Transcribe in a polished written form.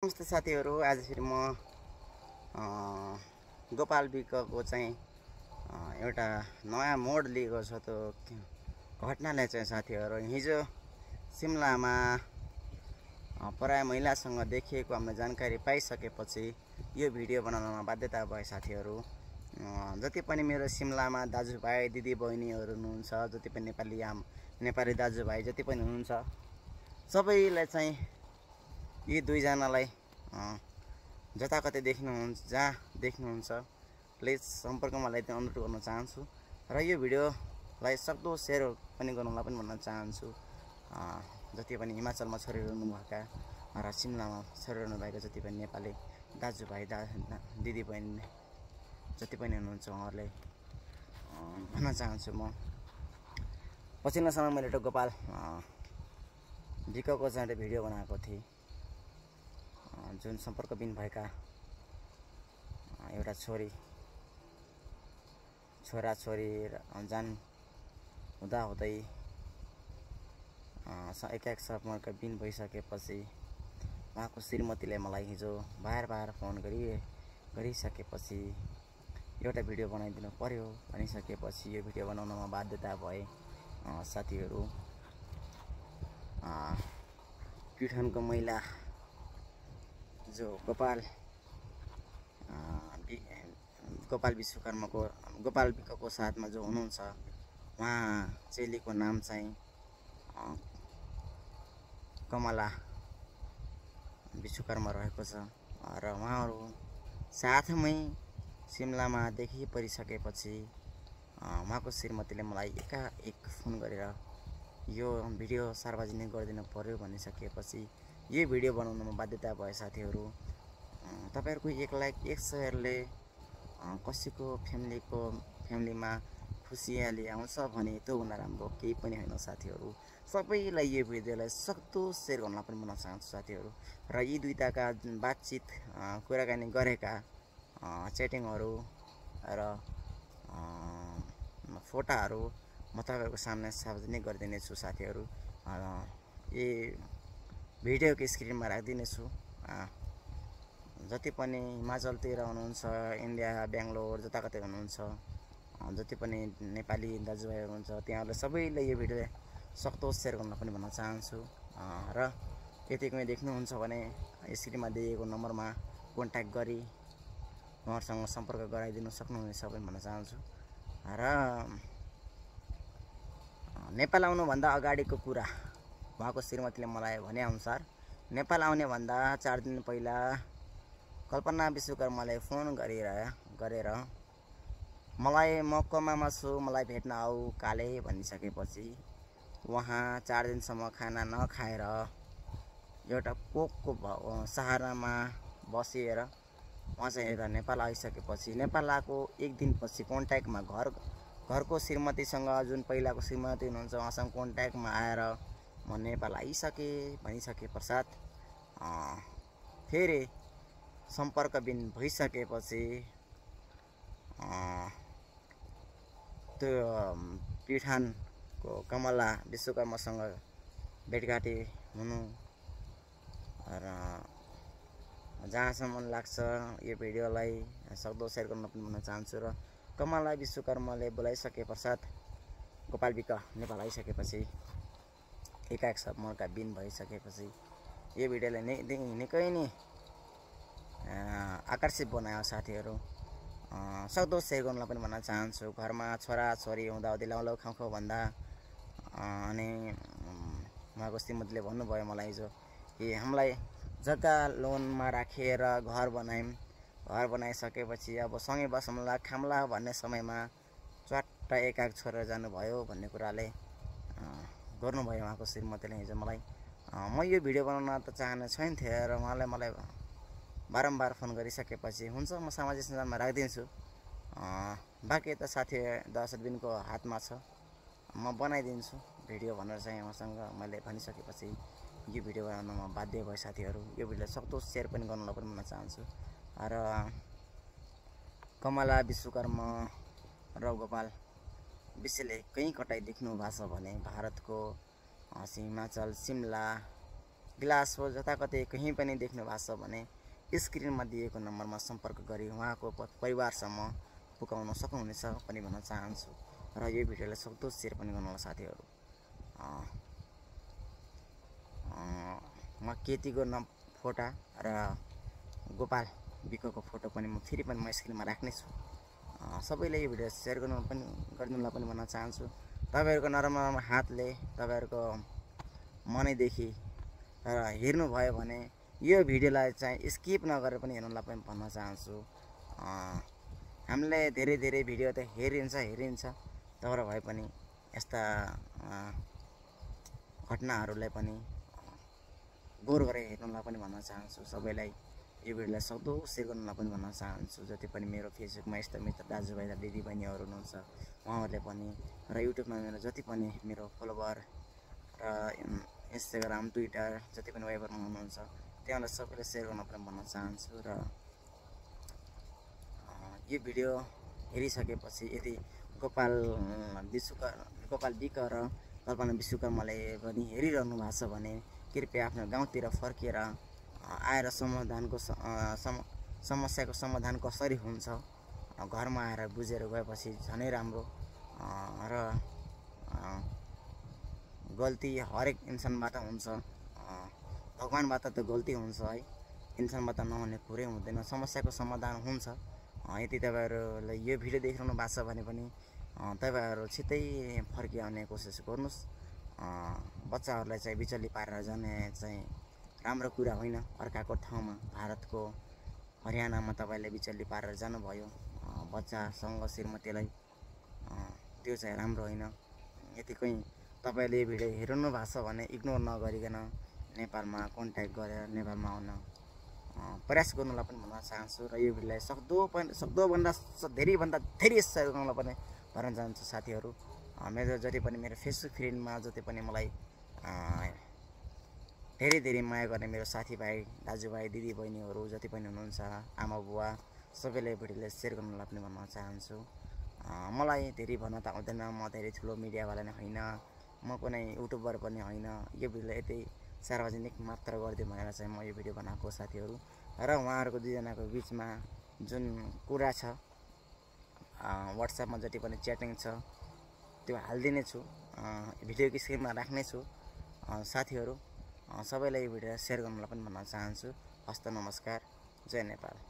नमस्ते साथीहरू, आज फेरि म गोपाल विकको चाहिँ एउटा नयाँ मोड लिएको छ। त्यो घटनाले चाहिँ साथीहरू हिजो सिमलामा पराय महिलासँग देखिएको हामीले जानकारी पाइसकेपछि यो भिडियो बनाउनमा बाध्यता भयो साथीहरू। जति पनि मेरो सिमलामा दाजुभाइ दिदीबहिनीहरू हुनुहुन्छ, जति पनि नेपाली दाजुभाइ जति पनि हुनुहुन्छ, सबैलाई चाहिँ यी दुईजनालाई जता कतै जहाँ देख्नुहुन्छ प्लिज सम्पर्कमा ल्याइदिन अनुरोध गर्न चाहन्छु र यो भिडियोलाई सक्दो सेयर पनि गर्नुलाई पनि भन्न चाहन्छु। जति पनि हिमाचलमा छरिरहनु भएका र सिमलामा छरिरहनु भएका जति पनि नेपाली दाजुभाइ दिदीबहिनी जति पनि हुनुहुन्छ उहाँहरूलाई भन्न चाहन्छु। म पछिल्लो समय मैले एउटा गोपाल विकको चाहिँ भिडियो बनाएको थिएँ, जुन सम्पर्कविहीन भएका एउटा छोराछोरी जान हुँदाहुँदै एक सम्पर्कविहीन भइसकेपछि उहाँको श्रीमतीले मलाई हिजो बार फोन गरिसकेपछि एउटा भिडियो बनाइदिनु पर्यो भनिसकेपछि यो भिडियो बनाउनमा बाध्यता भए साथीहरू। प्युठानको महिला जो गोपाल विकको साथमा जो हुनुहुन्छ, उहाँ चेलीको नाम चाहिँ कमला विश्वकर्मा रहेको छ र उहाँहरू साथमै सिमलामा देखि परिसकेपछि उहाँको श्रीमतीले मलाई एकाएक फोन गरेर यो भिडियो सार्वजनिक गरिदिनु पर्यो भनिसकेपछि यो भिडियो बनाउनमा बाध्यता भयो साथीहरू। तपाईहरुको एक लाइक एक शेयरले कसैको फ्यामिलीमा खुसियाली आउँछ भने त्यो हुन राम्रो केही पनि होइन साथीहरू। सबैलाई यो भिडियोलाई सक्दो सेयर गर्न पनि भन्न चाहन्छु साथीहरू। र यी दुईटाका बातचित कुराकानी गरेका च्याटिङहरू र फोटाहरू म तपाईहरुको सामने सार्वजनिक गरिदिनेछु साथीहरू। यी भिडियोको स्क्रिनमा राखिदिनेछु। जति पनि हिमाचलतिर हुनुहुन्छ, इन्डिया बेङ्गलोर जता कतै हुनुहुन्छ, जति पनि नेपाली दाजुभाइ हुनुहुन्छ, त्यहाँहरूले सबैले यो भिडियो सक्दो सेयर गर्न पनि भन्न चाहन्छु। र यदि कुनै देख्नुहुन्छ भने स्क्रिनमा दिएको नम्बरमा कन्ट्याक्ट गरी उहाँहरूसँग सम्पर्क गराइदिनु सक्नुहुनेछ पनि भन्न चाहन्छु। र नेपाल आउनुभन्दा अगाडिको कुरा उहाँको श्रीमतीले मलाई भने अनुसार नेपाल आउने भन्दा 4 दिन पहिला कल्पना विश्वकर्माले फोन गरेर मलाई म कोमामा छु, मलाई भेट्न आऊ काले भनिसकेपछि उहाँ 4 दिनसम्म खाना नखाएर एउटा कोकको सहारामा बसेर उहाँ चाहिँ यता नेपाल आइसकेपछि, नेपाल आएको 1 दिनपछि कन्ट्याक्टमा घरको श्रीमतीसँग, जुन पहिलाको श्रीमती हुनुहुन्छ उहाँसँग कन्ट्याक्टमा आएर म नेपाल आइसके भनिसके पश्चात फेरि सम्पर्कविहीन भइसकेपछि त्यो प्युठानको कमला विश्वकर्मासँग भेटघाटी हुनु र जहाँसम्म लाग्छ यो भिडियोलाई सक्दो सेयर गर्न पनि भन्न चाहन्छु। र कमला विश्वकर्माले बोलाइसके पश्चात गोपाल विक नेपाल आइसकेपछि एकाएक सम्पर्कविहीन भइसकेपछि यो भिडियोले निकै नै आकर्षित बनायो साथीहरू। सक्दो सेयर गर्नलाई पनि भन्न चाहन्छु। घरमा छोराछोरी हुँदाहुँदै लाउ खाउ भन्दा अनि उहाँको श्रीमतीले भन्नुभयो मलाई हिजो कि हामीलाई जग्गा लोनमा राखेर घर बनायौँ, घर बनाइसकेपछि अब सँगै बसौँला खाम्ला भन्ने समयमा च्वाट्ट एकाएक छोडेर जानुभयो भन्ने कुराले गर्नुभयो उहाँको श्रीमतीले हिजो मलाई। म यो भिडियो बनाउन त चाहने छैन थिएँ र उहाँले मलाई बारम्बार फोन गरिसकेपछि हुन्छ म सामाजिक सञ्जालमा राखिदिन्छु, बाँकी त साथी दर्शकबिनको हातमा छ, म बनाइदिन्छु भिडियो भनेर चाहिँ उहाँसँग मैले भनिसकेपछि यो भिडियो बनाउनमा बाध्य भयो साथीहरू। यो भिडियोलाई सक्दो सेयर पनि गर्नलाई पनि भन्न चाहन्छु। र कमला विश्वकर्मा र गोपाल विषयले कहीँ कतै देख्नु भएको छ भने भारतको हिमाचल सिमला गिलास हो जताकतै कहीँ पनि देख्नु भएको छ भने स्क्रिनमा दिएको नम्बरमा सम्पर्क गरी उहाँको परिवारसम्म पुगाउन सक्नुहुनेछ पनि भन्न चाहन्छु। र यो भिडियोलाई सक्दो सेयर पनि गर्नुहोला साथीहरू। म केटीको फोटो र गोपाल विकको फोटो पनि म फेरि पनि म स्क्रिनमा राख्नेछु। सबैले यो भिडियो सेयर गरिदिनुलाई पनि भन्न चाहन्छु। तपाईँहरूको नरम हातले तपाईँहरूको मनैदेखि र हेर्नुभयो भने यो भिडियोलाई चाहिँ स्किप नगरेर पनि हेर्नुलाई पनि भन्न चाहन्छु। हामीले धेरै भिडियो त हेरिन्छ तर भए पनि यस्ता घटनाहरूलाई पनि गौर गरेर हेर्नुलाई पनि भन्न चाहन्छु। सबैलाई यो भिडियोलाई सक्दो सेयर गर्नुलाई पनि भन्न चाहन्छु। जति पनि मेरो फेसबुकमा यस्ता मित्र दाजुभाइ र दिदीबहिनीहरू हुनुहुन्छ उहाँहरूले पनि र युट्युबमा मेरो जति पनि मेरो फलोवर र इन्स्टाग्राम ट्विटर जति पनि वाइबरमा हुनुहुन्छ त्यहाँलाई सबैले सेयर गर्न पनि भन्न चाहन्छु। र यो भिडियो हेरिसकेपछि यदि गोपाल विक र कल्पना विश्वकर्माले पनि हेरिरहनु भएको छ भने कृपया आफ्नो गाउँतिर फर्किएर आएर समस्याको समाधान कसरी हुन्छ घरमा आएर बुझेर गएपछि झनै राम्रो। र गल्ती हरेक इन्सानबाट हुन्छ, भगवानबाट त गल्ती हुन्छ है, इन्सानबाट नहुने कुरै हुँदैन। समस्याको समाधान हुन्छ। यदि तपाईँहरूले यो भिडियो देखिरहनु भएको छ भने पनि तपाईँहरू छिट्टै फर्किआउने कोसिस गर्नुहोस्। बच्चाहरूलाई चाहिँ बिचल्ली पारेर जाने चाहिँ राम्रो कुरा होइन। अर्काको ठाउँमा भारतको हरियाणामा तपाईँले बिचल्ली पारेर जानुभयो बच्चासँग श्रीमतीलाई, त्यो चाहिँ राम्रो होइन। यति कहीँ तपाईँले यो भिडियो हेर्नु भएको छ भने इग्नोर नगरिकन नेपालमा कन्ट्याक्ट गरेर नेपालमा आउन प्रयास गर्नुलाई पनि भन्न चाहन्छु। र यो भिडियोलाई सक्दोभन्दा धेरै सेयर गर्नुलाई पनि भन्न चाहन्छु साथीहरू। मेरो जति पनि मेरो फेसबुक फ्रेन्डमा जति पनि मलाई धेरै माया गर्ने मेरो साथीभाइ दाजुभाइ दिदीबहिनीहरू जति पनि हुनुहुन्छ आमा बुवा सबैले भिडियोलाई सेयर गर्नुलाई पनि भन्न चाहन्छु। मलाई धेरै भन्न त आउँदैन, म धेरै ठुलो मिडियावाला नै होइन, म कुनै युट्युबर पनि होइन। यो भिडियोलाई यतै सार्वजनिक मात्र गरिदिउँ भनेर चाहिँ म यो भिडियो बनाएको साथीहरू। र उहाँहरूको दुईजनाको बिचमा जुन कुरा छ वाट्सएपमा जति पनि च्याटिङ छ त्यो हालिदिने छु, भिडियोको स्क्रिनमा राख्नेछु साथीहरू। सबैलाई यो भिडियो सेयर गर्नुलाई पनि भन्न चाहन्छु। हस्त नमस्कार, जय नेपाल।